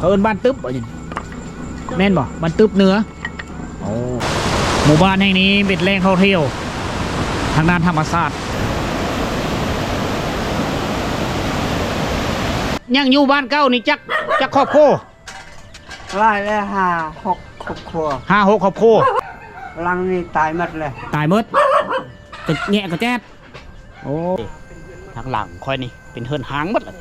ເອີ້ນບ້ານຕຶບບໍ່? ແມ່ນບໍ່? ບ້ານຕຶບເໜືອ. ໂອ້ ໝູ່ບ້ານແຫ່ງນີ້ເປັນແຫຼ່ງທ່ອງທ່ຽວທາງດ້ານທຳມະຊາດ. ຍັງຢູ່ບ້ານເກົ່ານີ້ຈັກ ຈັກຄອບຄົວ? ຫຼາຍແລ້ວ ຫ້າຫົກຄອບຄົວ. ຫ້າຫົກຄອບຄົວ. ຫຼັງນີ້ຕາຍໝົດເລີຍ. ຕາຍໝົດ. ກະແງະກະແຈດ. ໂອ້ ທາງຫຼັງຂ້ອຍນີ້ເປັນເຮືອນຮ້າງໝົດລະ.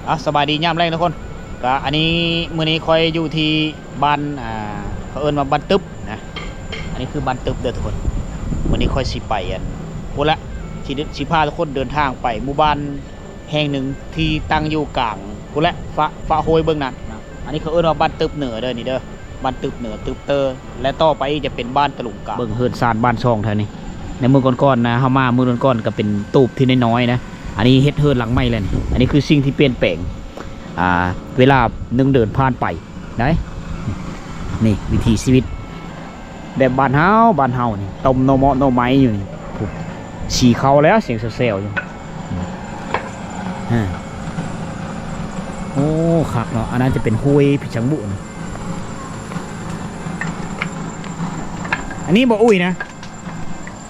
ອ່ະ ສະບາຍດີຍາມແລງທຸກຄົນ. ກະອັນນີ້ ມື້ນີ້ຂ້ອຍຢູ່ທີ່ບ້ານ ອ່າ ເຂົາເອີ້ນວ່າບ້ານຕຶບນະ. ອັນນີ້ຄືບ້ານຕຶບເດີທຸກຄົນ. ມື້ນີ້ຂ້ອຍຊິໄປ ອັນ ພຸ້ນລະ ຊິ ຊິພາທຸກຄົນເດີນທາງໄປໝູ່ບ້ານ ແຫ່ງໜຶ່ງທີ່ຕັ້ງຢູ່ກາງພຸ້ນແຫຼະ ຟ້າ ຟ້າໂຮຍເບື້ອງນັ້ນນະ. ອັນນີ້ເຂົາເອີ້ນວ່າບ້ານຕຶບເໜືອເດີນີ້ເດີ ບ້ານຕຶບເໜືອ ຕຶບເຕີ ແລະ ຕໍ່ໄປອີກຈະເປັນບ້ານຕະລຸງກາງ. ເບິ່ງເຮືອນຊານບ້ານຊ່ອງແຖວນີ້ ໃນມື້ກ່ອນໆນະ ເຮົາມາມື້ກ່ອນໆກະເປັນຕູບທີ່ນ້ອຍໆນະ. ອັນນີ້ເຮັດເຮືອນຫຼັງໃໝ່ແລ້ວນີ້. ອັນນີ້ຄືສິ່ງທີ່ປ່ຽນແປງ ອ່າ ເວລາໜຶ່ງເດືອນຜ່ານໄປ. ໄດ້ ນີ້ວິຖີຊີວິດແບບບ້ານເຮົາ ບ້ານເຮົານີ້ ຕົ້ມໜໍ່ເມາະໜໍ່ໄມ້ຢູ່ນີ້. ສີເຂົ້າແລ້ວ ສຽງແຊວໆຢູ່. ໂອ້ ຄັກເນາະ. ອັນນັ້ນຈະເປັນຫ້ວຍພິຊັງບຸນະ. ອັນນີ້ບໍ່ອຸ້ຍນະ?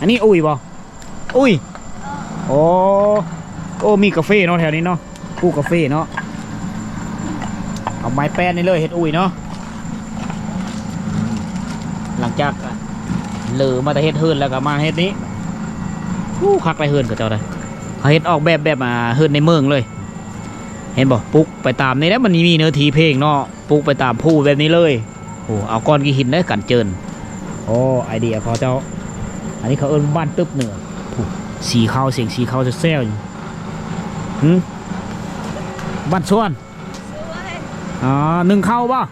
ອັນນີ້ອຸ້ຍບໍ່? ອຸ້ຍ ໂອ້ ໂອ້ ມີກາເຟເນາະແຖວນີ້ເນາະ ປູກກາເຟເນາະ. ເອົາໄມ້ແປ້ນນີ້ເລີຍເຮັດອຸ້ຍເນາະ. ຫຼັງຈາກເລີມາແຕ່ເຮັດເຮືອນແລ້ວກະມາເຮັດນີ້. ໂອ້ ຄັກຫຼາຍເຮືອນເຂົາເຈົ້ານະ. ເຂົາເຮັດອອກແບບ ແບບ ອ່າ ເຮືອນໃນເມືອງເລີຍ. ເຫັນບໍ່? ປຸກໄປຕາມນີ້ແຫຼະ ມັນມີເນື້ອທີ່ເພງເນາະ. ປຸກໄປຕາມພູແບບນີ້ເລີຍ. ໂອ້ ເອົາກ້ອນຂີ້ຫີນໄດ້ກັນເຈີນ. ໂອ້ ໄອເດຍເຂົາເຈົ້າ. ອັນນີ້ເຂົາເອີ້ນບ້ານຕຶບເໜືອ. ໂອ້ ສີເຂົ້າ ສຽງສີເຂົ້າແຊວໆຢູ່. ຫື ບ້ານສວນ. ສວນ. ອໍ ໜຶ້ງເຂົ້າບໍ່?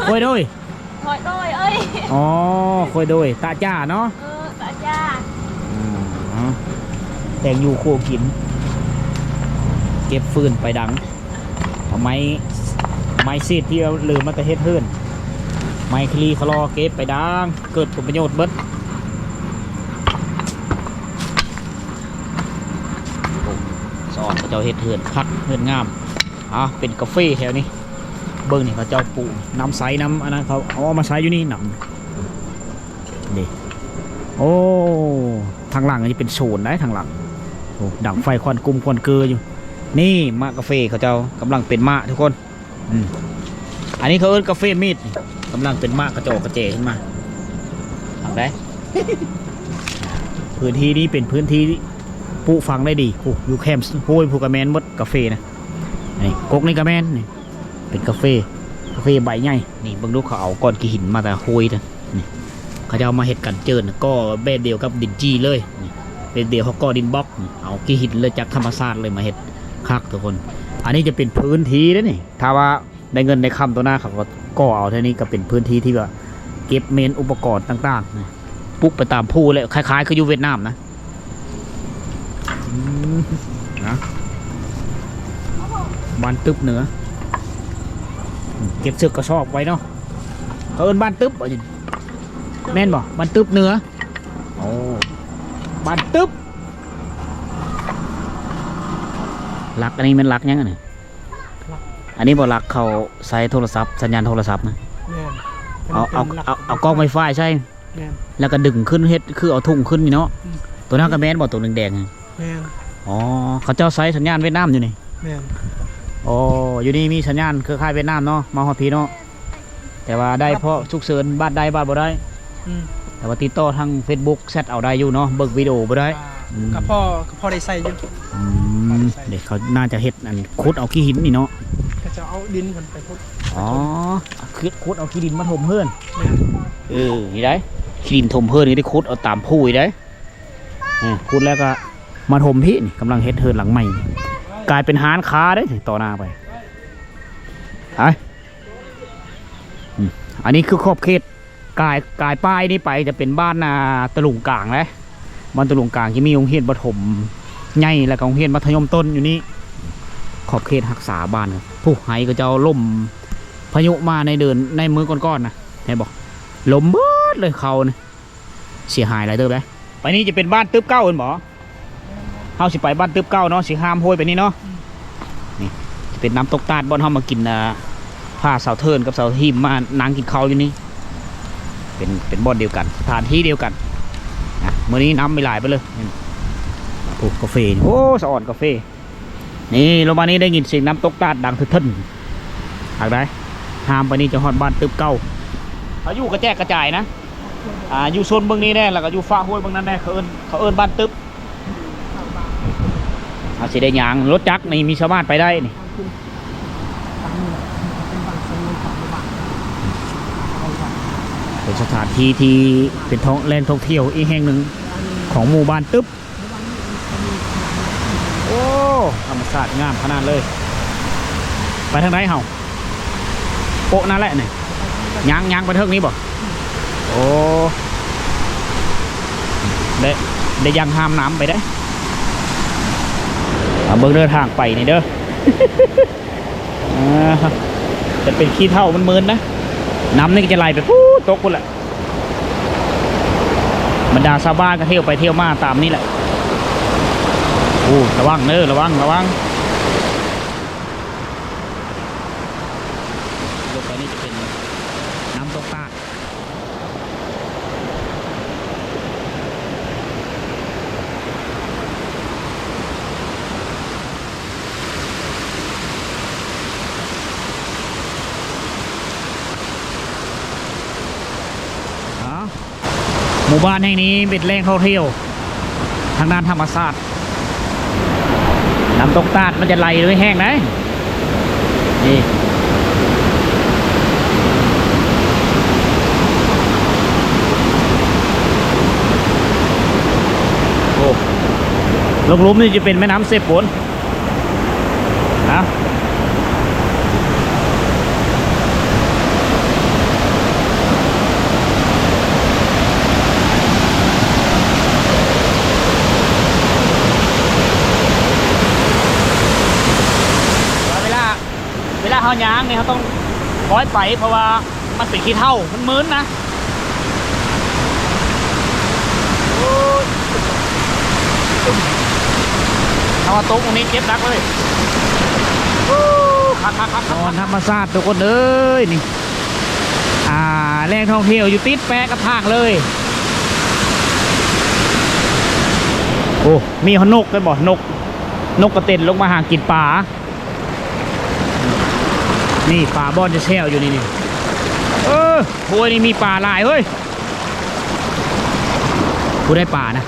ໂອ້ຍໂດຍ. ໂອ້ຍໂດຍເອີຍ. ອໍ ໂອ້ຍໂດຍ ຕະຈາເນາະ. ເອີ ຕະຈາ. ອືມ ແຕ່ງຢູ່ຄົວກິນ ເກັບຟືນໄປດັງ. ເອົາໄມ້ ໄມ້ເສດທີ່ເອົາເລີມາແຕ່ເຮັດເຮືອນ ໄມ້ຄະລີຄະລໍເກັບໄປດັງ ເກີດຜົນປະໂຫຍດເບິດ. ໂອ້ ສອນເຂົາເຈົ້າເຮັດເຮືອນຄັກ ເຮືອນງາມ. ອ່າ ເປັນກາເຟແຖວນີ້ ເບິ່ງນີ້ ເຂົາເຈົ້າປູກນ້ຳໃສ ນ້ຳອັນນັ້ນ ເຂົາເອົາມາໃສ່ຢູ່ນີ້ ນ້ຳ ນີ້. ໂອ້ ທາງຫຼັງນີ້ເປັນໂຊນໄດ໋ ທາງຫຼັງ. ໂອ້ ດັງໄຟຄວັນກຸ້ມຄວັນເກີຢູ່. ນີ້ໝາກກາເຟເຂົາເຈົ້າກຳລັງເປັນໝາກທຸກຄົນ. ອືມ ອັນນີ້ເຂົາເອີ້ນກາເຟມີດ ກຳລັງເປັນໝາກກະຈໍກະແຈຂຶ້ນມາ. ເອົາໄດ໋ ພື້ນທີ່ນີ້ເປັນພື້ນທີ່ປູກຝັງໄດ້ດີ. ໂອ້ ຢູ່ແຄມຫ້ວຍພຸ້ນກະແມ່ນໝົດກາເຟນະ. ນີ້ກົກນີ້ກະແມ່ນ ນີ້ເປັນກາເຟ ກາເຟໃບໃຫຍ່. ນີ້ເບິ່ງດູ ເຂົາເອົາກ້ອນຂີ້ຫີນມາແຕ່ຫ້ວຍນະ. ນີ້ເຂົາເຈົ້າເອົາມາເຮັດກັນເຈີນ ກໍ່ແບບດຽວກັບດິນຈີ່ເລີຍ. ນີ້ແບບດຽວເຂົາກໍ່ດິນບລັອກ. ນີ້ເອົາຂີ້ຫີນເລີຍຈາກທຳມະຊາດເລີຍມາເຮັດ ຄັກທຸກຄົນ. ອັນນີ້ຈະເປັນພື້ນທີ່ເດ້ນີ້ ຖ້າວ່າໄດ້ເງິນໄດ້ຄຳຕໍ່ໜ້າ ເຂົາກໍກໍ່ເອົາ. ແຖວນີ້ກໍເປັນພື້ນທີ່ທີ່ວ່າເກັບເມນອຸປະກອນຕ່າງໆນະ ປຸກໄປຕາມພູແຫຼະ ຄ້າຍໆຄືຢູ່ຫວຽດນາມນະ. ອືມ ນະ ບ້ານຕຶບເໜືອ. ເກັບເສືອກະສອບໄວ້ເນາະ ເຂົາເອີ້ນບ້ານຕຶບບໍ່? ແມ່ນບໍ່? ບ້ານຕຶບເໜືອ. ໂອ້ ບ້ານຕຶບ. ຫຼັກ ອັນນີ້ແມ່ນຫຼັກຫຍັງອັນນີ້? ຫຼັກ ອັນນີ້ບໍ່? ຫຼັກເຂົາໃຊ້ໂທລະສັບ ສັນຍານໂທລະສັບນະ. ແມ່ນ. ເອົາ ເອົາ ເອົາກ້ອງໄວຟາຍໃສ່. ແມ່ນ. ແລ້ວກໍດຶງຂຶ້ນ ເຮັດຄືເອົາທຸງຂຶ້ນນີ້ເນາະ. ອືມ. ໂຕນັ້ນກໍແມ່ນບໍ່? ໂຕແດງໆ. ແມ່ນ. ອໍ ເຂົາເຈົ້າໃຊ້ສັນຍານຫວຽດນາມຢູ່ນີ້. ແມ່ນ. ອໍ ຢູ່ນີ້ມີສັນຍານເຄືອຂ່າຍຫວຽດນາມເນາະ ມາຮອດພີ້ເນາະ. ແຕ່ວ່າໄດ້ເພາະສຸກເສີນ ບາດໄດ້ບາດບໍ່ໄດ້. ອືມ. ແຕ່ວ່າຕິດຕໍ່ທາງເຟສບຸກ ແຊັດເອົາໄດ້ຢູ່ເນາະ ເບິ່ງວິດີໂອບໍ່ໄດ້. ອ່າ ອືມ ກໍພໍ ກໍພໍໄດ້ໃຊ້ຢູ່. ອືມ ພໍໄດ້ໃຊ້. ເດ ເຂົາໜ້າຈະເຮັດອັນຂຸດເອົາຂີ້ຫີນນີ້ເນາະ. ເຂົາຈະເອົາດິນຂຶ້ນໄປຂຸດ. ອໍ ຂຸດ ຂຸດເອົາຂີ້ດິນມາຖົມເຮືອນ. ແມ່ນ. ເອີ ນີ້ໄດ໋ ຂີ້ດິນຖົມເຮືອນນີ້ໄດ້ ຂຸດເອົາຕາມພູນີ້ໄດ໋. ອືມ ຂຸດແລ້ວກໍມາຖົມພີ້ນີ້ ກຳລັງເຮັດເຮືອນຫຼັງໃໝ່ ກາຍເປັນຮ້ານຄ້າເດ້ຕໍ່ໜ້າໄປ. ໄປ ອືມ ອັນນີ້ຄືຂອບເຂດ ກາຍ ກາຍປ້າຍນີ້ໄປຈະເປັນບ້ານ ອ່າ ຕະລຸງກາງເດ້. ບ້ານຕະລຸງກາງຈະມີໂຮງຮຽນປະຖົມໃຫຍ່ ແລ້ວກໍໂຮງຮຽນມັດທະຍົມຕົ້ນຢູ່ນີ້. ຂອບເຂດຮັກສາບ້ານ ຜູ້ໄຮ່ເຂົາເຈົ້າລົ້ມ ພາຍຸມາໃນເດືອນ ໃນມື້ກ່ອນໆນະ ເຫັນບໍ່? ລົ້ມເບິດເລີຍ ເຂົານີ້ ເສຍຫາຍຫຼາຍເຕີບເດ້. ໄປນີ້ຈະເປັນບ້ານຕຶບເກົ່າແມ່ນບໍ່? ເຮົາຊິໄປບ້ານຕຶບເກົ່າເນາະ ຊິຂ້າມຫ້ວຍໄປນີ້ເນາະ. ນີ້ຈະເປັນນ້ຳຕົກຕາດ ບ່ອນເຮົາມາກິນ ອ່າ ພາສາວເທີນກັບສາວຮີມມານັ່ງກິນເຂົ້າຢູ່ນີ້ ເປັນ ເປັນບ່ອນດຽວກັນ ສະຖານທີ່ດຽວກັນ. ອ່ະ ມື້ນີ້ນ້ຳມີຫຼາຍໄປເລີຍ. ໂອ້ ກາເຟ ໂອ້ ສະອອນກາເຟ. ນີ້ລົງມານີ້ໄດ້ຍິນສຽງນ້ຳຕົກຕາດດັງເທີນໆ ຄັກໄດ໋. ຂ້າມໄປນີ້ຈະຮອດບ້ານຕຶບເກົ່າ. ເຂົາຢູ່ກະແຈກກະຈາຍນະ ອ່າ ຢູ່ໂຊນເບິ່ງນີ້ແດ່ ແລ້ວກໍຢູ່ຟາກຫ້ວຍເບິ່ງນັ້ນແດ່. ເຂົາເອີ້ນ ເຂົາເອີ້ນບ້ານຕຶບ. ເຮົາຊິໄດ້ຍ່າງ ລົດຈັກນີ້ມີສາມາດໄປໄດ້ນີ້. ເປັນສະຖານທີ່ທີ່ເປັນທ່ອງ ແຫຼ່ງທ່ອງທ່ຽວອີກແຫ່ງໜຶ່ງຂອງໝູ່ບ້ານຕຶບ. ໂອ້ ທຳມະຊາດງາມຂະໜາດເລີຍ. ໄປທາງໃດເຮົາ? ໂປະນັ້ນແຫຼະນີ້ ຍ່າງ ຍ່າງໄປເທິງນີ້ບໍ່? ໂອ້ ໄດ້ ໄດ້ຍ່າງຂ້າມນ້ຳໄປເດ້. ເອົາເບິ່ງເດີ ທາງໄປນີ້ເດີ. ອ່າ ຈະເປັນຂີ້ເຖ້າມັນເມີນນະ ນ້ຳນີ້ກໍຈະໄຫຼໄປພຸ້ນ ຕົກພຸ້ນແຫຼະ. ບັນດາຊາວບ້ານກໍທ່ຽວໄປທ່ຽວມາຕາມນີ້ແຫຼະ. ໂອ້ ລະວັງເດີ ລະວັງ ລະວັງ. ລົງໄປນີ້ຈະເປັນນ້ຳຕົກຕາດ. ເອົາ ໝູ່ບ້ານແຫ່ງນີ້ເປັນແຫຼ່ງທ່ອງທ່ຽວທາງດ້ານທຳມະຊາດ. ນ້ຳຕົກຕາດມັນຈະໄຫຼໂດຍແຮງໃດ໋ ນີ້. ໂອ້ ລົງລຸ່ມນີ້ຈະເປັນແມ່ນ້ຳເຊໂປນ. ນະ ເວລາ ເວລາເຮົາຍ່າງນີ້ ເຮົາຕ້ອງຄ່ອຍໄປ ເພາະວ່າ ມັນເປັນຂີ້ເຖ້າ ມັນເມີນນະ. ໂອ້ຍ ຖ້າວ່າຕົກໝ່ອງນີ້ເຈັບໜັກເລີຍ. ໂອ້ ຄັກໆໆໆ ນອນທຳມະຊາດທຸກຄົນເອີຍ ນີ້ ອ່າ ແຫຼ່ງທ່ອງທ່ຽວຢູ່ຕິດແປະກັບທາງເລີຍ. ໂອ້ ມີຮອດນົກເຫັນບໍ່? ນົກ ນົກກະເຕັນລົງມາຫາກິນປາ. ນີ້ປາບ່ອນຈະແຊວຢູ່ນີ້ ນີ້ ເອີ ໂອ້ຍ ນີ້ມີປາຫຼາຍເຮີ້ຍ. ຜູ້ໃດປານະ?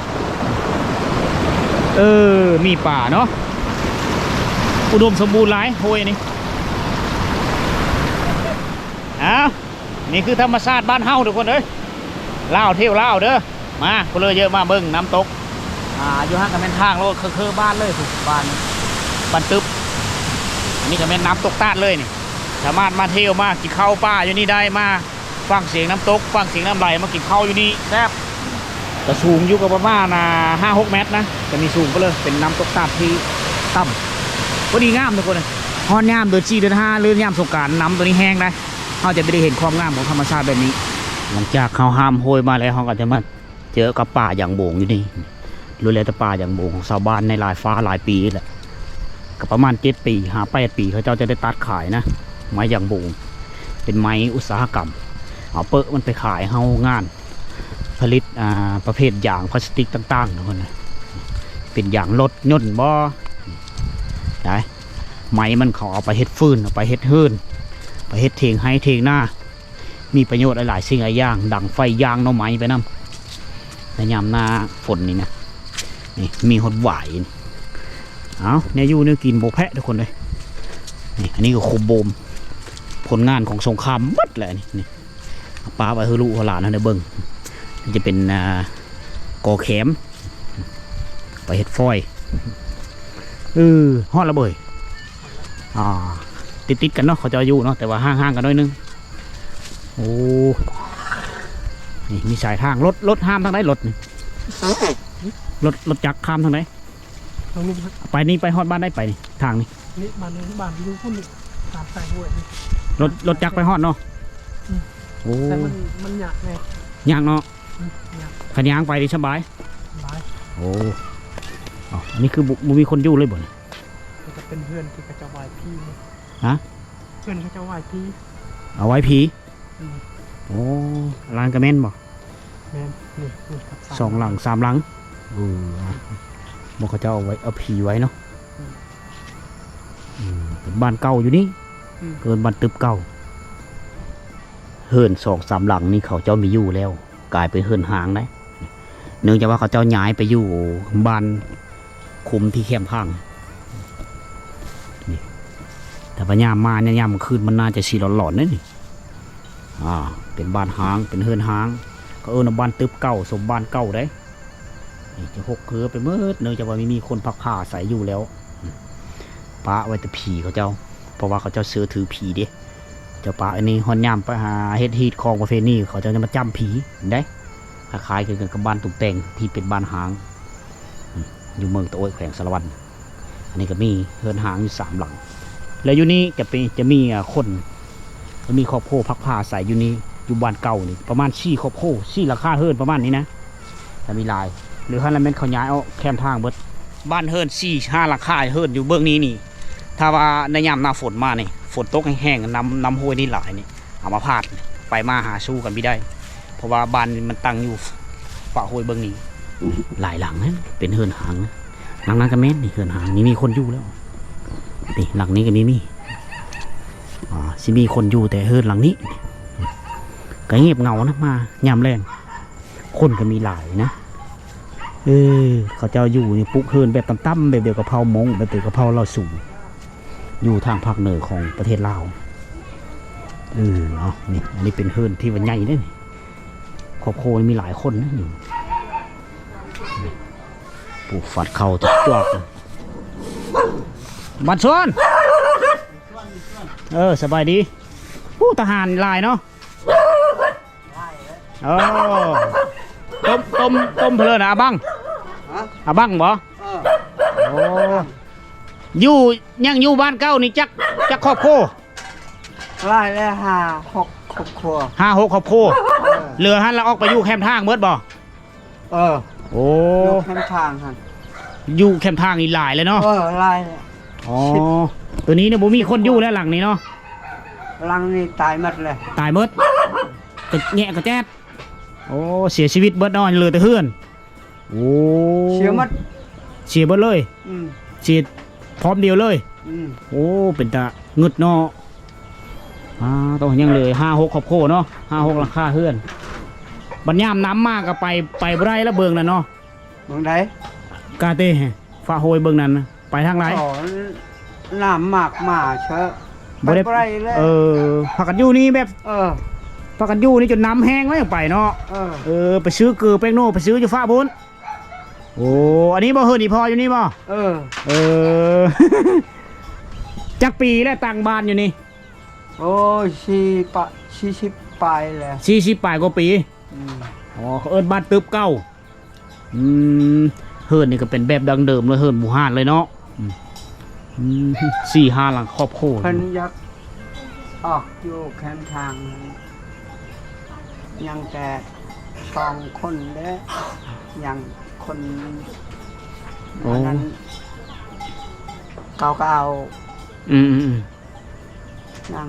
ເອີ ມີປາເນາະ ອຸດົມສົມບູນຫຼາຍໂຫຍນີ້. ອ້າວ ນີ້ຄືທຳມະຊາດບ້ານເຮົາທຸກຄົນເອີຍ ລາວທ່ຽວລາວເດີ. ມາ ຜູ້ເລີຍເຢີະ ມາເບິ່ງນ້ຳຕົກ. ອ່າ ຢູ່ຫັ້ນກໍແມ່ນທາງໂລດ ຄື ຄືບ້ານເລີຍ ບ້ານ ບ້ານຕຶບ. ອັນນີ້ກໍແມ່ນນ້ຳຕົກຕາດເລີຍນີ້ ສາມາດມາທ່ຽວ ມາກິນເຂົ້າປ່າຢູ່ນີ້ໄດ້ ມາຟັງສຽງນ້ຳຕົກ ຟັງສຽງນ້ຳໄຫຼ ມາກິນເຂົ້າຢູ່ນີ້ແຊບ. ກໍສູງຢູ່ກໍປະມານ ອ່າ ຫ້າຫົກແມັດນະ ກໍມີສູງໄປເລີຍ ເປັນນ້ຳຕົກຕາດທີ່ຕ່ຳ. ພໍດີງາມທຸກຄົນເອີຍ ຮອດຍາມເດືອນສີ່ເດືອນຫ້າ ຫຼືຍາມສົງການ ນ້ຳໂຕນີ້ແຮງໄດ໋ ເຮົາຈະໄປໄດ້ເຫັນຄວາມງາມຂອງທຳມະຊາດແບບນີ້. ຫຼັງຈາກເຮົາຂ້າມຫ້ວຍມາແລ້ວ ເຮົາກໍຈະມາ ເຈີກັບປ່າຢາງໂບງຢູ່ນີ້ ລ້ວນແລ້ວແຕ່ປ່າຢາງໂບງຂອງຊາວບ້ານໃນຫຼາຍຟ້າຫຼາຍປີແຫຼະ. ກໍປະມານເຈັດປີຫາແປດປີ ເຂົາເຈົ້າຈະໄດ້ຕັດຂາຍນະ ໄມ້ຢາງໂບງ ເປັນໄມ້ອຸດສາຫະກຳ ເອົາເປິ້ະມັນໄປຂາຍໂຮງງານຜະລິດ ອ່າ ປະເພດຢາງພລາສຕິກຕ່າງໆ ເນາະ ເປັນຢາງລົດຍົນບໍ ໄດ້ ໄມ້ມັນເຂົາເອົາໄປເຮັດຟືນ ເອົາໄປເຮັດເຮືອນ ໄປເຮັດຖຽງໄຮ່ຖຽງນາ. ມີປະໂຫຍດຫຼາຍໆສິ່ງຫຼາຍຢ່າງ ດັງໄຟ ຍ່າງໜໍ່ໄມ້ໄປນຳ ໃນຍາມໜ້າຝົນນີ້ນະ. ນີ້ມີຮອດຫວາຍ. ເອົ້າ ແນວຢູ່ແນວກິນບໍ່ແພ້ທຸກຄົນເອີຍ. ນີ້ ອັນນີ້ກໍຄຸມໂບມ ຜົນງານຂອງສົງຄາມໝົດແຫຼະນີ້. ນີ້ ເອົາປະໄວ້ໃຫ້ລູກໃຫ້ຫຼານເຮົາໄດ້ເບິ່ງ. ນີ້ຈະເປັນ ອ່າ ກໍແຄມ ໄປເຮັດຟອຍ. ເອີ ຮອດແລ້ວເວີຍ. ອ່າ ຕິດໆກັນເນາະ ເຂົາເຈົ້າຢູ່ເນາະ ແຕ່ວ່າຫ່າງໆກັນໜ້ອຍໜຶ່ງ. ໂອ້ ນີ້ມີສາຍທາງ ລົດ ລົດຂ້າມທາງໃດ? ລົດນີ້ ລົດ ລົດຈັກຂ້າມທາງໃດ? ທາງນີ້ ໄປນີ້ໄປຮອດບ້ານໃດ? ໄປນີ້ ທາງນີ້ ນີ້ບ້ານ ບ້ານຢູ່ພຸ້ນ ຕາມສາຍຫ້ວຍນີ້ ລົດ ລົດຈັກໄປຮອດເນາະ. ອືມ ໂອ້ ແຕ່ມັນ ມັນຍາກແດ່ ຍາກເນາະ. ອືມ ຍາກ ຄັນຍ່າງໄປນີ້ສະບາຍ. ໂອ້ ເອົ້າ ອັນນີ້ຄືບໍ່ ບໍ່ມີຄົນຢູ່ເລີຍບໍ່ນີ້? ມັນຈະເປັນເຮືອນທີ່ເຂົາເຈົ້າໄຫວ້ຜີ. ຮະ? ເຮືອນເຂົາເຈົ້າໄຫວ້ຜີ. ເອົາໄຫວ້ຜີ? ອືມ. ໂອ້ ຫຼັງກະແມ່ນບໍ່? ແມ່ນ. ນີ້ ນີ້ ສອງຫຼັງ ສາມຫຼັງ. ເອີ ບໍ່ ເຂົາເຈົ້າເອົາໄວ້ ເອົາຜີໄວ້ເນາະ. ອືມ. ອືມ ເປັນບ້ານເກົ່າຢູ່ນີ້. ອືມ. ເອີ້ນບ້ານຕຶບເກົ່າ. ເຮືອນສອງສາມຫຼັງນີ້ເຂົາເຈົ້າມີຢູ່ແລ້ວ ກາຍເປັນເຮືອນຮ້າງໄດ໋. ເນື່ອງຈາກວ່າເຂົາເຈົ້າຍ້າຍໄປຢູ່ບ້ານຄຸ້ມທີ່ແຄມທາງນີ້. ແຕ່ວ່າຍາມມາ ຍາມກາງຄືນມັນໜ້າຈະຊິຫຼອນໆເດ້ນີ້. ອ່າ ເປັນບ້ານຮ້າງ ເປັນເຮືອນຮ້າງ ເຂົາເອີ້ນວ່າບ້ານຕຶບເກົ່າ ສົມບ້ານເກົ່າໄດ໋. ນີ້ຈະຮົກເຮີໄປໝົດ ເນື່ອງຈາກວ່າມີ ມີຄົນພັກພາອາໄສຢູ່ແລ້ວ. ປະໄວ້ແຕ່ຜີເຂົາເຈົ້າ ເພາະວ່າເຂົາເຈົ້າເຊື່ອຖືຜີເດ້. ເຈົ້າປະອັນນີ້ ຮອດຍາມໄປຫາເຮັດຮີດຄອງປະເພນີ ເຂົາເຈົ້າຈະມາຈ້ຳຜີໄດ໋. ຄ້າຍໆຄືກັນກັບບ້ານຕຸງແຕ່ງທີ່ເປັນບ້ານຮ້າງ ອືມ ຢູ່ເມືອງຕະໂອ້ຍ ແຂວງສາລະວັນ. ອັນນີ້ກໍມີເຮືອນຮ້າງຢູ່ສາມຫຼັງ ແລະ ຢູ່ນີ້ຈະເປັນ ຈະມີ ອາ ຄົນ ຈະມີຄອບຄົວພັກພາອາໄສຢູ່ນີ້ ຢູ່ບ້ານເກົ່ານີ້ປະມານສີ່ຄອບຄົວ ສີ່ຫຼັງຄາເຮືອນປະມານນີ້ນະ. ຈະມີຫຼາຍ ຫຼື ຫັ້ນລະແມ່ນເຂົາຍ້າຍອອກແຄມທາງເບິດ. ບ້ານເຮືອນສີ່ຫ້າຫຼັງຄາ ເຮືອນຢູ່ເບື້ອງນີ້ນີ້ ຖ້າວ່າໃນຍາມໜ້າຝົນມານີ້ ຝົນຕົກແຮງໆ ນ້ຳ ນ້ຳຫ້ວຍນີ້ຫຼາຍນີ້ ອາມາພາດ ໄປມາຫາສູ່ກັນບໍ່ໄດ້ ເພາະວ່າບ້ານມັນຕັ້ງຢູ່ຝາຫ້ວຍເບື້ອງນີ້. ຫຼາຍຫຼັງນະ ເປັນເຮືອນຮ້າງນະ. ຫຼັງນັ້ນກໍແມ່ນ ນີ້ເຮືອນຮ້າງ ນີ້ມີຄົນຢູ່ແລ້ວ. ນີ້ຫຼັງນີ້ກໍມີ ມີ ອ່າ ຊິມີຄົນຢູ່ ແຕ່ເຮືອນຫຼັງນີ້ກໍງຽບເຫງົານະ ມາຍາມແລງ ຄົນກໍມີຫຼາຍນະ. ເອີ ເຂົາເຈົ້າຢູ່ນີ້ ປຸກເຮືອນແບບຕ່ຳໆ ແບບດຽວກັບເຜົ່າມົ້ງ ແບບດຽວກັບເຜົ່າລາວສູງ ຢູ່ທາງພາກເໜືອຂອງປະເທດລາວ. ເອີ ເນາະ ນີ້ ອັນນີ້ເປັນເຮືອນທີ່ວ່າໃຫຍ່ເດ້ ຄອບຄົວນີ້ມີຫຼາຍຄົນນະ. ປູກຝັກເຂົ້າຈວກໆ. ບັນຊວນ ເອີ ສະບາຍດີ. ໂອ້ ທະຫານຫຼາຍເນາະ. ໂອ້ ຕົ້ມ ຕົ້ມ ຕົ້ມເພິ່ນນະ ອາບັງ ຮະ? ອາບັງບໍ່? ເອີ ໂອ້ ຢູ່ ຍັງຢູ່ບ້ານເກົ່ານີ້ຈັກ ຈັກຄອບຄົວ? ຫຼາຍແລ້ວ ຫ້າຫົກຄອບຄົວ ຫ້າຫົກຄອບຄົວ. ເອີ ເຫຼືອຫັ້ນລະອອກໄປຢູ່ແຄມທາງເບິດບໍ່? ເອີ ໂອ້ ຢູ່ແຄມທາງຫັ້ນ ຢູ່ແຄມທາງນີ້ຫຼາຍເລີຍເນາະ. ເອີ ຫຼາຍ. ອໍ ໂຕນີ້ນີ້ບໍ່ມີຄົນຢູ່ແລ້ວ ຫຼັງນີ້ເນາະ. ຫຼັງນີ້ຕາຍໝົດເລີຍ ຕາຍໝົດ ກະແງະກະແຈດ. ໂອ້ ເສຍຊີວິດເບິດເນາະ ເຫຼືອແຕ່ເຮືອນ. ໂອ້ ເສຍໝົດ ເສຍເບິດເລີຍ. ອືມ ເສຍພ້ອມດຽວເລີຍ. ອືມ ໂອ້ ເປັນຕາງຶດເນາະ. ອ່າ ຕ້ອງ ຍັງເຫຼືອຫ້າຫົກຄອບຄົວເນາະ ຫ້າຫົກຫຼັງຄາເຮືອນ. ບັດຍາມນ້ຳມາກໍໄປ ໄປບໍ່ໄດ້ລະເບິ່ງນັ້ນເນາະ. ເບິ່ງໃດ? ກາເຕ ຝາຫ້ວຍເບິ່ງນັ້ນ ໄປທາງໃດ? ອໍ ນ້ຳມາກມາເຊີ ບໍ່ໄດ້ ໄປບໍ່ໄດ້ເລີຍ. ເອີ ພາກັນຢູ່ນີ້ແບບ ເອີ ພາກັນຢູ່ນີ້ຈົນນ້ຳແຫ້ງແລ້ວໄປເນາະ. ເອີ ເອີ ໄປຊື້ເກືອແປ້ງໂນ ໄປຊື້ຢູ່ຝາພຸ້ນ. ໂອ້ ອັນນີ້ບໍ່ ເຮືອນອີ່ພໍ່ຢູ່ນີ້ບໍ່? ເອີ ເອີ ຈັກປີແລ້ວຕັ້ງບ້ານຢູ່ນີ້? ໂອ້ຍ ສີ່ປະ ສີ່ສິບປາຍແລ້ວ ສີ່ສິບປາຍກວ່າປີ. ອືມ ອໍ ເຂົາເອີ້ນບ້ານຕຶບເກົ່າ. ອືມ ເຮືອນນີ້ກໍເປັນແບບດັ້ງເດີມເລີຍ ເຮືອນບູຮານເລີຍເນາະ. ອືມ ອືມ ສີ່ຫ້າຫຼັງຄອບຄົວ ເພິ່ນຢາກອອກຢູ່ແຄມທາງ ຍັງແຕ່ສອງຄົນເດ້ ຍັງຄົນ ໂອ້ ອັນນັ້ນ ເຂົາກໍເອົາ ອືມໆໆ ຍັງ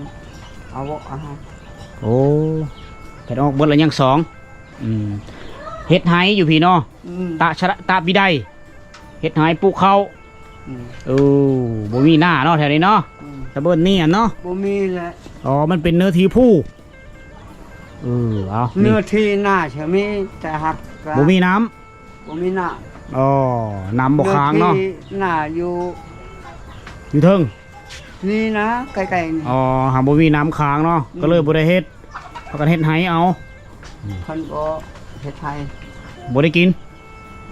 ເອົາ ເອົາໃຫ້ ໂອ້ ເພິ່ນອອກເບິດແລ້ວຍັງສອງ. ອືມ ເຮັດໄຮ່ຢູ່ພີ້ເນາະ. ອືມ ຕະຊະລະ ຕະບີໄດ ເຮັດໄຮ່ປູກເຂົ້າ. ອືມ ເອີ ບໍ່ມີນາເນາະແຖວນີ້ເນາະ. ອືມ ຕະເບີນນີ້ຫັ້ນເນາະ ບໍ່ມີແຫຼະ. ອໍ ມັນເປັນເນື້ອທີ່ພູ. ເອີ ເອົາ ເນື້ອທີ່ນາຈະມີ ແຕ່ຫາກບໍ່ມີນ້ຳ. ບໍ່ມີນ້ຳ. ອໍ ນ້ຳບໍ່ຄ້າງເນາະ. ເນື້ອທີ່ນາຢູ່ ຢູ່ເທິງ ນີ້ນະ ໃກ້ໆນີ້. ອໍ ຫາບໍ່ມີນ້ຳຄ້າງເນາະ. ອືມ ກໍເລີຍບໍ່ໄດ້ເຮັດ ພາກັນເຮັດໄຮ່ເອົາ. ເພິ່ນບໍ່ເຮັດໄຮ່ ບໍ່ໄດ້ກິນ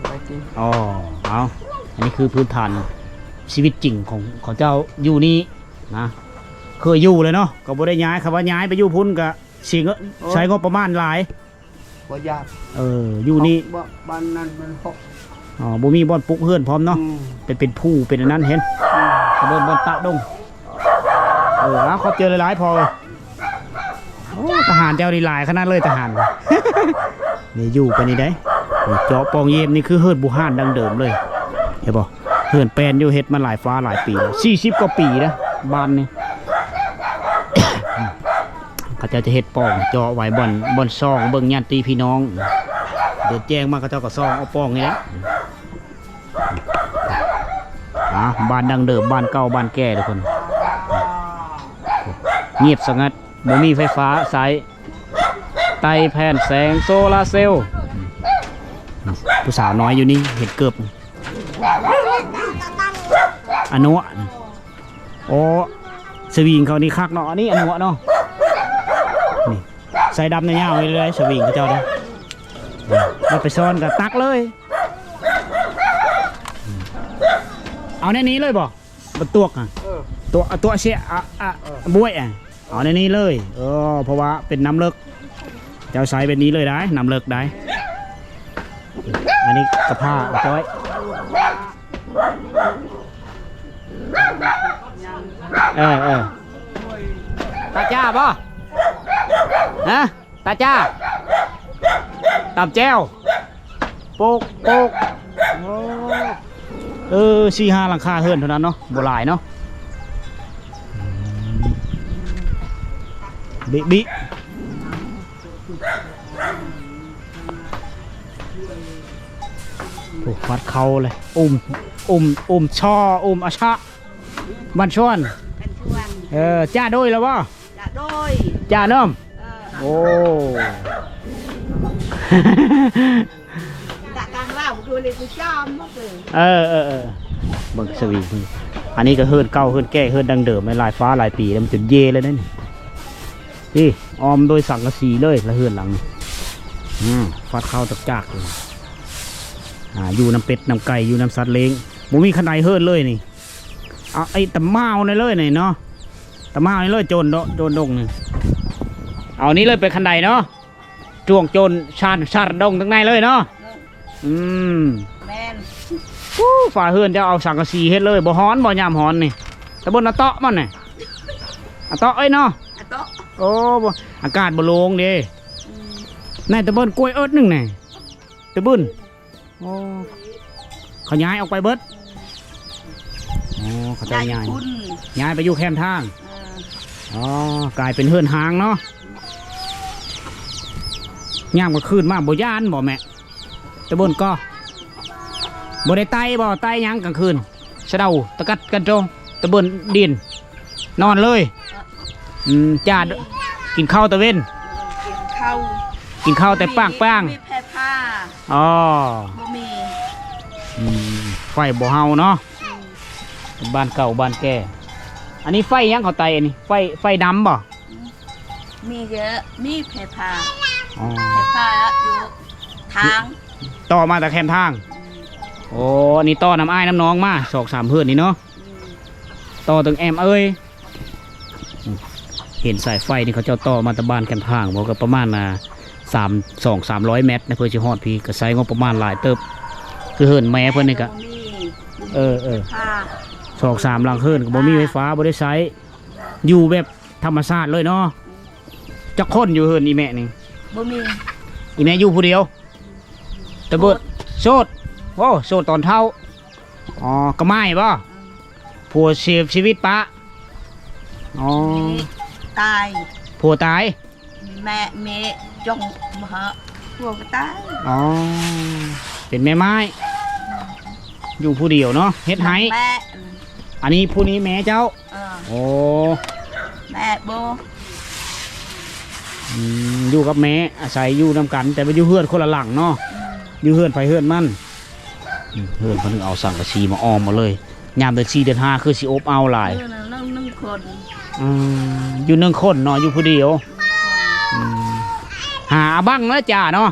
ບໍ່ໄດ້ກິນ. ອໍ ເອົາ ອັນນີ້ຄືພື້ນຖານຊີວິດຈິງຂອງເຂົາເຈົ້າຢູ່ນີ້ນະ ເຄີຍຢູ່ເລີຍເນາະ ກໍບໍ່ໄດ້ຍ້າຍ. ຄຳວ່າຍ້າຍໄປຢູ່ພຸ້ນກໍ ຊິເງ- ໂອ້ ໃຊ້ງົບປະມານຫຼາຍ. ບໍ່ຢາກ. ເອີ ຢູ່ນີ້ ເພາະວ່າບ້ານນັ້ນມັນຫົກ. ອໍ ບໍ່ມີບ່ອນປຸກເຮືອນພ້ອມເນາະ. ອືມ ເປັນ ເປັນພູເປັນອັນນັ້ນເຫັນ. ອືມ ເຂົາເອີ້ນບ່ອນຕະດົງ. ເອີ ເອົາ ຂອບໃຈຫຼາຍໆ ພໍ່ເອີຍ. ໂອ້ ທະຫານເຈົ້ານີ້ຫຼາຍຂະໜາດເລີຍ ທະຫານ. ນີ້ຢູ່ໄປນີ້ໄດ໋. ເຈາະປ່ອງເຢມນີ້ຄືເຮືອນບູຮານດັ້ງເດີມເລີຍ ເຫັນບໍ່? ເຮືອນແປ້ນຢູ່ ເຮັດມາຫຼາຍຟ້າຫຼາຍປີແລ້ວ ສີ່ສິບກວ່າປີນະ ບ້ານນີ້ ເຂົາເຈົ້າຈະເຮັດປ່ອງເຈາະໄວ້ບ່ອນ ບ່ອນສ່ອງເບິ່ງຍາດຕິພີ່ນ້ອງ ເດີນແຈ້ງມາເຂົາເຈົ້າກໍສ່ອງເອົາປ່ອງນີ້ແຫຼະ. ອ່າ ບ້ານດັ້ງເດີມ ບ້ານເກົ່າ ບ້ານແກ່ທຸກຄົນ ງຽບສະຫງັດ ບໍ່ມີໄຟຟ້າໃຊ້ ໄຕ້ແຜ່ນແສງໂຊລາເຊວ. ຜູ້ສາວນ້ອຍຢູ່ນີ້ເຮັດເກີບ ອານົວະ ໂອ້ ສະວິງເຂົານີ້ຄັກເນາະ ອັນນີ້ອານົວະເນາະ ນີ້ ໃສ່ດຳຍາວໆເລີຍ ສະວິງເຂົາເຈົ້າເດ້ ມາໄປຊ້ອນກໍຕັກເລີຍ. ເອົາແນວນີ້ເລີຍບໍ່? ບັກຕວກອະ ເອີ ຕົວະ ຕົວະເສຍ ອະ ອະ ເອີ ບວຍອະ ເອົາແນວນີ້ເລີຍ. ເອີ ເພາະວ່າເປັນນ້ຳເລິກ ເຈົ້າໃສ່ແບບນີ້ເລີຍໄດ໋ ນ້ຳເລິກໄດ໋. ອັນນີ້ກະພ້າຈ້ອຍ ເອີ ເອີ ຕາຈ້າບໍ່? ຮະ? ຕາຈ້າ ຕຳແຈ່ວ ໂປກ ໂປກ ໂອ້ ເອີ ສີ່ຫ້າຫຼັງຄາເຮືອນເທົ່ານັ້ນເນາະ ບໍ່ຫຼາຍເນາະ. ບິ ບິ ໂອ້ ວັດເຂົ້າເລີຍ ອຸມ ອຸມ ອຸມຊໍ ອຸມອະຊະ ບ້ານຊວນ ບ້ານຊວນ ເອີ ຈ້າໂດຍແລ້ວບໍ່? ຈ້າໂດຍ ຈ້າເນາະ ເອີ ໂອ້ ກາງລາວຄືເລຍຈອມ ເອີ ເອີ ເອີ ເບິ່ງສະວີເພິ່ນ ອັນນີ້ກໍເຮືອນເກົ່າເຮືອນແກ່ ເຮືອນດັ້ງເດີມ ຫຼາຍຟ້າຫຼາຍປີແລ້ວ ມັນຈົນເຢແລ້ວເດ້ນີ້ ນີ້ອ້ອມໂດຍສັງກະສີເລີຍລະເຮືອນຫຼັງນີ້ ອືມ ຟາດເຂົ້າຈັກໆ ອ່າ ຢູ່ນຳເປັດນຳໄກ່ ຢູ່ນຳສັດລ້ຽງ ບໍ່ມີຄັນໄດເຮືອນເລີຍນີ້ ເອົາໄອ້ຕະໝາວນີ້ເລີຍນີ້ເນາະ ຕະໝາວນີ້ເລີຍ ໂຈນເນາະ ໂຈນດົງນີ້ ເອົານີ້ເລີຍໄປຄັນໄດເນາະ ຊ່ວງໂຈນຊານ ຊານດົງທາງໃນເລີຍເນາະ ອືມ ແມ່ນ ໂອ້ ຝາເຮືອນເຈົ້າເອົາສັງກະສີເຮັດເລີຍ ບໍ່ຮ້ອນບໍ່ຍາມຮ້ອນນີ້ ຕະເບິ່ນອາເຕາະມັນນີ້ ອາເຕາະເອີຍເນາະ ອາເຕາະ ໂອ້ ບໍ່ ອາກາດບໍ່ໂລ່ງເດ້ ອືມ ໃນຕະເບິ່ນກ້ວຍເອິດໜຶ່ງນີ້ ຕະເບິ່ນ ໂອ້ ເຂົາຍ້າຍອອກໄປເບິດ ໂອ້ ເຂົາເຈົ້າຍ້າຍ ຍ້າຍໄປຢູ່ແຄມທາງ ເອີ ອໍ ກາຍເປັນເຮືອນຮ້າງເນາະ ຍາມກາງຄືນມາບໍ່ຢ້ານບໍ່ແມ່? ຕະເບິ່ນກໍ ບໍ່ໄດ້ໄຕ່ບໍ່? ໄຕ່ຫຍັງກາງຄືນ? ສະເດົາ ຕະກັດກັນໂຕ ຕະເບິ່ນດິນ ນອນເລີຍ ອືມ ຈ້າ ກິນເຂົ້າຕາເວັນ ກິນເຂົ້າ ກິນເຂົ້າແຕ່ປາງໆ ມີແຜ່ຜ້າ ອໍ ບໍ່ມີ ອືມ ໄຟບໍ່ເຫົ່າເນາະ ອືມ ບ້ານເກົ່າບ້ານແກ່ ອັນນີ້ໄຟຫຍັງເຂົາໄຕ່ ອັນນີ້ໄຟ ໄຟດຳບໍ່? ອືມ ມີເຍາະ ມີແຜ່ຜ້າ ອໍ ແຜ່ຜ້າຢູ່ທາງ ຕໍ່ມາແຕ່ແຄມທາງ ອືມ ໂອ້ ອັນນີ້ຕໍ່ນຳອ້າຍນຳນ້ອງມາ ສອງສາມເຮືອນນີ້ເນາະ ອືມ ຕໍ່ເຖິງແອມເອີຍ ເຫັນສາຍໄຟນີ້ເຂົາເຈົ້າຕໍ່ມາແຕ່ບ້ານແຄມທາງບໍ່ ກໍປະມານ ອ່າ ສາມ ສອງສາມຮ້ອຍແມັດນະ ເພື່ອຊິຮອດພີ້ ກໍໃຊ້ງົບປະມານຫຼາຍເຕີບ ຄືເຮືອນແມ່ເພິ່ນນີ້ກະ ບໍ່ມີ ເອີ ເອີ ໄຟຟ້າ ສອງສາມຫຼັງເຮືອນກໍບໍ່ມີໄຟຟ້າ ບໍ່ໄດ້ໃຊ້ ຢູ່ແບບທຳມະຊາດເລີຍເນາະ ຈັກຄົນຢູ່ເຮືອນອີ່ແມ່ນີ້? ບໍ່ມີ ອີ່ແມ່ຢູ່ຜູ້ດຽວ ແຕ່ເບີດ ໂສດ ໂອ້ ໂສດຕອນເຖົ້າ ອໍ ກະໝ້າຍບໍ່? ອືມ ຜົວເສຍຊີວິດປະ ອໍ ຕາຍ ຜົວຕາຍ ແມ່ ແມ່ຈົ່ງມາຫາຜົວກໍຕາຍ ອໍ ເປັນແມ່ໝ້າຍ ຢູ່ຜູ້ດຽວເນາະ ເຮັດໄຮ່ ແມ່ ອັນນີ້ຜູ້ນີ້ແມ່ເຈົ້າ ເອີ ໂອ້ ແມ່ບໍ່ ອືມ ຢູ່ກັບແມ່ ອາໄສຢູ່ນຳກັນ ແຕ່ວ່າຢູ່ເຮືອນຄົນລະຫຼັງເນາະ ອືມ ຢູ່ເຮືອນໃຜເຮືອນມັນ ອືມ ເຮືອນເພິ່ນເອົາສັງກະສີມາອ້ອມເອົາເລີຍ ຍາມເດືອນສີ່ເດືອນຫ້າຄືຊິອົບເອົາຫຼາຍ ເອີ ໜຶ່ງ ໜຶ່ງຄົນ ອືມ ຢູ່ໜຶ່ງຄົນເນາະ ຢູ່ຜູ້ດຽວ ອືມ ຫາອາບັງເນາະຈ້າເນາະ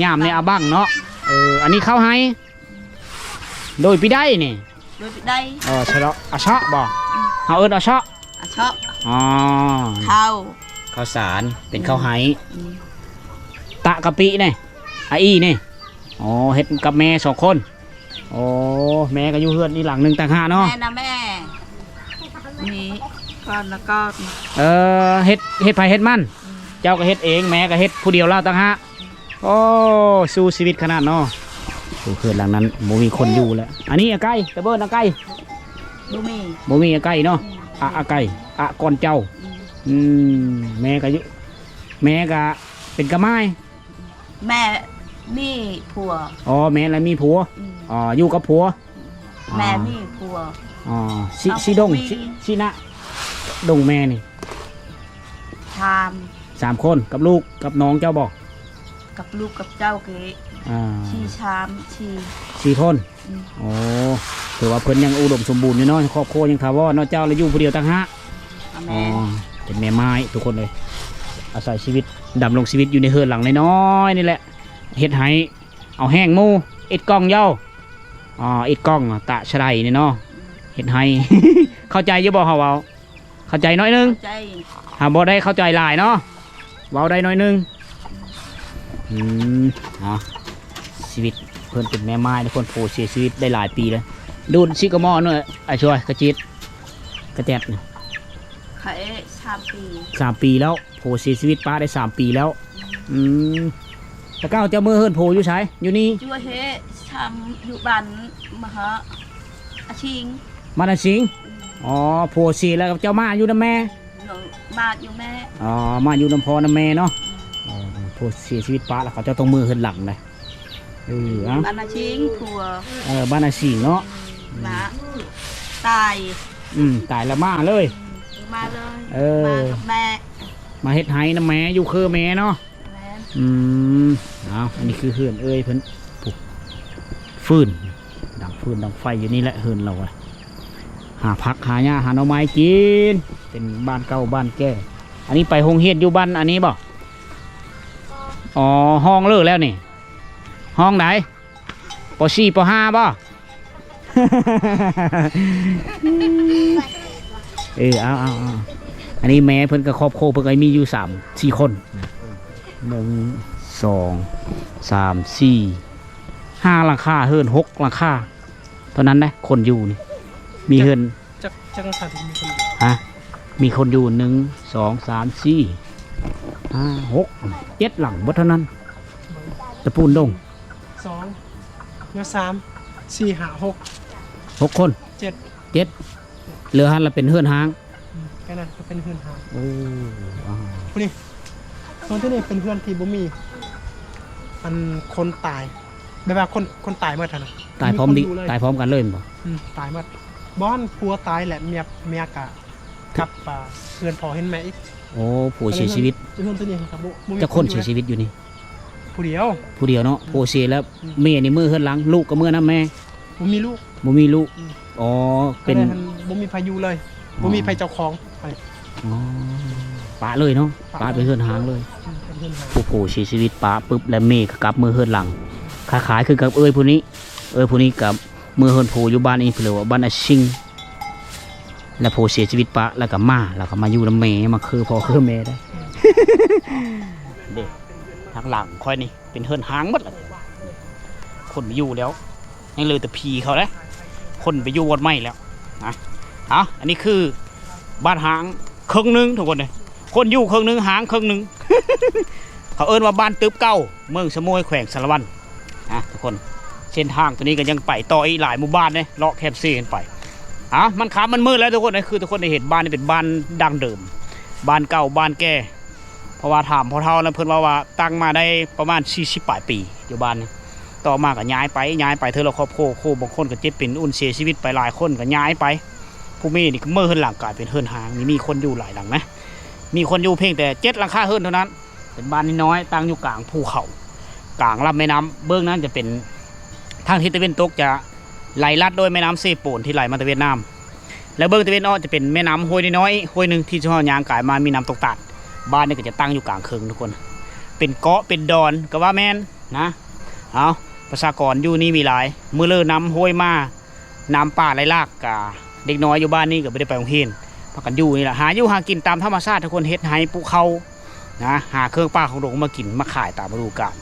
ຍາມນີ້ອາບັງເນາະ ເອີ ອັນນີ້ເຂົ້າໄຮ່ ໂດຍປີໃດນີ້? ໂດຍປີໃດ? ເອີ ສະເລາະ ອະເຊາະບໍ່? ອືມ ເຮົາເອີ້ນອະເຊາະ ອະເຊາະ ອໍ ເຂົ້າ ເຂົ້າສານ ເປັນເຂົ້າໄຮ່ ອືມ ຕະກະປິນີ້ ອາອີ່ນີ້ ອໍ ເຮັດກັບແມ່ສອງຄົນ ໂອ້ ແມ່ກໍຢູ່ເຮືອນອີກຫຼັງໜຶ່ງຕ່າງຫາກເນາະ ແມ່ນະແມ່ ມີກ່ອນລະກ່ອນ ເອີ ເຮັດ ເຮັດໃຜເຮັດມັນ ອືມ ເຈົ້າກໍເຮັດເອງ ແມ່ກໍເຮັດຜູ້ດຽວລາວຕ່າງຫາກ ໂອ້ ສູ້ຊີວິດຂະໜາດເນາະ ໂອ້ ເຮືອນຫຼັງນັ້ນບໍ່ມີຄົນຢູ່ແລ້ວ. ອັນນີ້ອາໄກ່ ຕະເບີນອາໄກ່ ບໍ່ມີ ບໍ່ມີອາໄກ່ເນາະ. ອືມ ອາ ອາໄກ່ ອາກ່ອນເຈົ້າ. ອືມ ອືມ ແມ່ກໍຢູ່ ແມ່ກໍເປັນກະໝ້າຍ. ແມ່ມີຜົວ. ອໍ ແມ່ລະມີຜົວ. ອືມ ອໍ ຢູ່ກັບຜົວ. ແມ່ມີຜົວ. ອໍ ຊິ ຊິດົງ ຊິ ຊິນະດົງແມ່ນີ້ ສາມ ສາມຄົນ ກັບລູກກັບນ້ອງເຈົ້າບໍ? ກັບລູກກັບເຈົ້າເກ ອ່າ ສີ່ ສາມ ສີ່ ສີ່ຄົນ. ອືມ ໂອ້ ຖືວ່າເພິ່ນຍັງອຸດົມສົມບູນຢູ່ເນາະ ຄອບຄົວຍັງຖາວອນເນາະ. ເຈົ້າລະຢູ່ຜູ້ດຽວຕ່າງຫາກ. ອາແມ່ນ. ອໍ ເປັນແມ່ໝ້າຍທຸກຄົນເອີຍ ອາໄສຊີວິດ ດຳລົງຊີວິດຢູ່ໃນເຮືອນຫຼັງນ້ອຍໆນີ້ແຫຼະ ເຮັດໄຮ່ ເອົາແຮງໝູ່ ອິດກ່ອງເຍົາ ອໍ ອິດກ່ອງຕະສະໄດນີ້ເນາະ ເຮັດໄຮ່. ເຂົ້າໃຈຢູ່ບໍ່ເຮົາເວົ້າ? ເຂົ້າໃຈໜ້ອຍໜຶ່ງ ເຂົ້າໃຈ ຫາບໍ່ໄດ້ເຂົ້າໃຈຫຼາຍເນາະ ເວົ້າໄດ້ໜ້ອຍໜຶ່ງ. ອືມ ເອົາ ຊີວິດເພິ່ນເປັນແມ່ໝ້າຍ ຄົນໂພເສຍຊີວິດໄດ້ຫຼາຍປີແລ້ວ. ດູນຊິກະໝໍ້ເນາະ ອ້າຍຊ່ວຍ ກະຈິດ ກະແຈັດ ໄຂ້ສາມປີ ສາມປີແລ້ວ. ໂພເສຍຊີວິດປ້າໄດ້ສາມປີແລ້ວ. ອືມ ແຕ່ເກົ່າເຈົ້າເມືອເຮືອນໂພຢູ່ໃສ? ຢູ່ນີ້ ຢູ່ເຮ ຊຳ ຢູ່ບ້ານມະຫາອາຊິງ ບ້ານອາຊິງ. ອໍ ໂພເສຍແລ້ວເຈົ້າມາຢູ່ນຳແມ່? ມາຢູ່ແມ່. ອໍ ມາຢູ່ນຳພໍ່ນຳແມ່ເນາະ. ອືມ ໂພເສຍຊີວິດປ້າແລ້ວ ເຂົາເຈົ້າຕ້ອງເມືອເຮືອນຫຼັງໃດ. ເອີ ບ້ານອາຊິງຜົວ ເອີ ບ້ານອາຊິງເນາະ. ອືມ ມາຕາຍ ອືມ ຕາຍແລ້ວມາເລີຍ ມາເລີຍ. ເອີ ມາກັບແມ່ ມາເຮັດໄຮ່ນຳແມ່ ຢູ່ເຄີແມ່ເນາະ. ແມ່ນ. ອືມ ເອົາ ອັນນີ້ຄືເຮືອນເອື້ອຍເພິ່ນ ປູກຟືນ ດັງຟືນດັງໄຟຢູ່ນີ້ແຫຼະເຮືອນລາວ. ຫາຜັກຫາຫຍ້າຫາໜໍ່ໄມ້ກິນ ເປັນບ້ານເກົ່າບ້ານແກ່. ອັນນີ້ໄປໂຮງຮຽນຢູ່ບ້ານອັນນີ້ບໍ່? ອໍ ຫ້ອງເລີກແລ້ວນີ້ ຫ້ອງໃດ? ປໍສີ່ ປໍຫ້າບໍ່? ເອີ ເອົາ ເອົາ ເອົາ ອັນນີ້ແມ່ເພິ່ນກັບຄອບຄົວເພິ່ນກໍມີຢູ່ສາມສີ່ຄົນ ໜຶ່ງ ສອງ ສາມ ສີ່ ຫ້າຫຼັງຄາ ເຮືອນຫົກຫຼັງຄາເທົ່ານັ້ນເດ້ ຄົນຢູ່ນີ້ ມີເຮືອນ ຈັກ ຈັກຫຼັງຄາທີ່ມີຄົນຢູ່? ຮະ ມີຄົນຢູ່ ໜຶ່ງ ສອງ ສາມ ສີ່ ຫ້າ ຫົກ ເຈັດຫຼັງເບິດເທົ່ານັ້ນ ຕະປູນດົງ ສອງ ເຫຼືອສາມ ສີ່ ຫ້າ ຫົກ ຫົກຄົນ ເຈັດ ເຈັດ ເຫຼືອຫັ້ນລະເປັນເຮືອນຮ້າງ. ອືມ ແຄ່ນັ້ນກໍເປັນເຮືອນຮ້າງ. ໂອ້ ວ້າວ ຜູ້ນີ້ ສ່ວນທີ່ນີ້ເປັນເຮືອນທີ່ບໍ່ມີ ອັນ ຄົນຕາຍ ແບບວ່າຄົນ ຄົນຕາຍໝົດຫັ້ນນະ ຕາຍພ້ອມດີ ບໍ່ມີຄົນຢູ່ເລີຍ ຕາຍພ້ອມກັນເລີຍແມ່ນບໍ່? ອືມ ຕາຍໝົດ ບ່ອນຜົວຕາຍແຫຼະ ເມຍ ເມຍກະກັບ ກັບ ອ່າ ເຮືອນພໍ່ເຮືອນແມ່ອີກ. ໂອ້ ຜົວເສຍຊີວິດ ເຮືອນ ເຮືອນຕົວນີ້ກໍບໍ່ ບໍ່ມີ ຈັກຄົນເສຍຊີວິດຢູ່ນີ້? ຜູ້ດຽວ ຜູ້ດຽວເນາະ. ອືມ ໂພເຊແລ້ວ ອືມ ແມ່ນີ້ເມືອເຮືອນຫຼັງ ລູກກໍເມືອນຳແມ່ ບໍ່ມີລູກ ບໍ່ມີລູກ. ອືມ ອໍ ເປັນ ບໍ່ມີໃຜຢູ່ເລີຍ ອໍ ບໍ່ມີໃຜເຈົ້າຂອງ. ອໍ ປະເລີຍເນາະ ປະ ປະເລີຍ ເປັນເຮືອນຮ້າງເລີຍ. ອືມ ເປັນເຮືອນຮ້າງ. ໂອ້ໂຫ ເສຍຊີວິດປະປຶບ ແລ້ວແມ່ກໍກັບເມືອເຮືອນຫຼັງ ຄ້າຍໆຄືກັບເອື້ອຍຜູ້ນີ້. ເອື້ອຍຜູ້ນີ້ກໍເມືອເຮືອນໂພຢູ່ບ້ານອີກ ເພິ່ນເອີ້ນວ່າບ້ານອາຊິງ ແລ້ວໂພເສຍຊີວິດປະ ແລ້ວກໍມາ ແລ້ວກໍມາຢູ່ນຳແມ່ ມາຄືພໍ່ຄືແມ່ໄດ້. ເດ້ ທາງຫຼັງຂ້ອຍນີ້ ເປັນເຮືອນຮ້າງໝົດລະ ຄົນບໍ່ຢູ່ແລ້ວ ຍັງເຫຼືອແຕ່ຜີເຂົາເດ້ ຄົນໄປຢູ່ບ່ອນໃໝ່ແລ້ວນະ. ເອົາ ອັນນີ້ຄືບ້ານຮ້າງເຄິ່ງໜຶ່ງທຸກຄົນເດ້ ຄົນຢູ່ເຄິ່ງໜຶ່ງ ຮ້າງເຄິ່ງໜຶ່ງ. ເຂົາເອີ້ນວ່າບ້ານຕຶບເກົ່າ ເມືອງສະໂໝຍ ແຂວງສາລະວັນນະທຸກຄົນ. ເສັ້ນທາງຕົວນີ້ກໍຍັງໄປຕໍ່ອີກຫຼາຍໝູ່ບ້ານເດ້ ເລາະແຄມເຊກັນໄປ. ເອົາ ມັນຄ່ຳມັນມືດແລ້ວທຸກຄົນເອີຍ ຄືທຸກຄົນໄດ້ເຫັນ ບ້ານນີ້ເປັນບ້ານດັ້ງເດີມ ບ້ານເກົ່າ ບ້ານແກ່. ເພາະວ່າຖາມພໍ່ເຖົ້ານັ້ນ ເພິ່ນເວົ້າວ່າຕັ້ງມາໄດ້ປະມານສີ່ສິບປາຍປີຢູ່ບ້ານນີ້. ຕໍ່ມາກໍຍ້າຍໄປ ຍ້າຍໄປເທື່ອລະຄອບຄົວ ບາງຄົນກໍເຈັບເປັນອຸ່ນເສຍຊີວິດໄປ ຫຼາຍຄົນກໍຍ້າຍໄປ. ຜູ້ມີນີ້ກໍເມີເຮືອນຫຼັງກາຍເປັນເຮືອນຮ້າງ ມີຄົນຢູ່ຫຼາຍຫຼັງນະ ມີຄົນຢູ່ພຽງແຕ່ເຈັດຫຼັງຄາເຮືອນເທົ່ານັ້ນ. ເປັນບ້ານນ້ອຍໆ ຕັ້ງຢູ່ກາງພູເຂົາ ກາງລຳແມ່ນ້ຳ. ເບື້ອງນັ້ນຈະເປັນ ທາງທິດຕາເວັນຕົກຈະໄຫຼລັດໂດຍແມ່ນ້ຳເຊໂປນທີ່ໄຫຼມາແຕ່ຫວຽດນາມ. ແລະເບື້ອງຕາເວັນອອກຈະເປັນແມ່ນ້ຳຫ້ວຍນ້ອຍໆ ຫ້ວຍໜຶ່ງທີ່ເຮົາຍ່າງກາຍມາ ມີນ້ຳຕົກຕາດ. ບ້ານນີ້ກໍຈະຕັ້ງຢູ່ກາງເຄິ່ງທຸກຄົນ ເປັນເກາະເປັນດອນກໍວ່າແມ່ນນະ. ເອົາ ປະຊາກອນຢູ່ນີ້ມີຫຼາຍ ມື້ເລີນ້ຳຫ້ວຍມາ ນ້ຳປ່າໄຫຼຫຼາກ ກະເດັກນ້ອຍຢູ່ບ້ານນີ້ກໍບໍ່ໄດ້ໄປໂຮງຮຽນ ພາກັນຢູ່ນີ້ລະ ຫາຢູ່ຫາກິນຕາມທຳມະຊາດ ທຸກຄົນເຮັດໄຮ່ປູກເຂົ້ານະ ຫາເຄື່ອງປ່າຂອງດົງມາກິນມາຂາຍຕາມລະດູການ.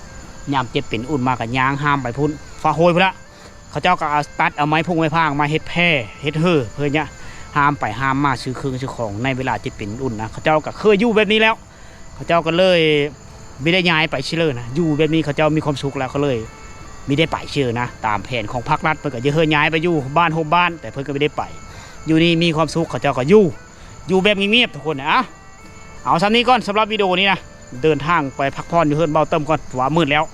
ຍາມເຈັບເປັນອຸ່ນມາກໍຍ່າງຫ້າມໄປພຸ້ນ ຟາກຫ້ວຍພຸ້ນລະ. ເຂົາເຈົ້າກໍເອົາ ຕັດເອົາໄມ້ພຸ້ງໄມ້ພາງມາເຮັດແພ ເຮັດເຮີ ເພື່ອຈະຫ້າມໄປຫ້າມມາ ຊື້ເຄື່ອງຊື້ຂອງໃນເວລາເຈັບເປັນອຸ່ນນະ. ເຂົາເຈົ້າກໍເຄີຍຢູ່ແບບນີ້ແລ້ວ ເຂົາເຈົ້າກໍເລີຍບໍ່ໄດ້ຍ້າຍໄປຊິເລີນະ ຢູ່ແບບນີ້ເຂົາເຈົ້າມີຄວາມສຸກແລ້ວ ກໍເລີຍ ມີແຕ່ໄປຊື່ນະ ຕາມແຜນຂອງພັກລັດ ເພິ່ນກໍຈະເຮີ້ຍຍ້າຍໄປຢູ່ບ້ານໂຮມບ້ານ ແຕ່ເພິ່ນກໍມີແຕ່ໄປ ຢູ່ນີ້ມີຄວາມສຸກ ເຂົາເຈົ້າກໍຢູ່ ຢູ່ແບບງຽບໆ ທຸກຄົນນະ. ອາ ເອົາສ່ຳນີ້ກ່ອນ ສຳລັບວິດີໂອນີ້ນະ ເດີນທາງໄປພັກຜ່ອນຢູ່ເຮືອນເບົາເຕີມກ່ອນ ເພາະວ່າມືດແລ້ວ.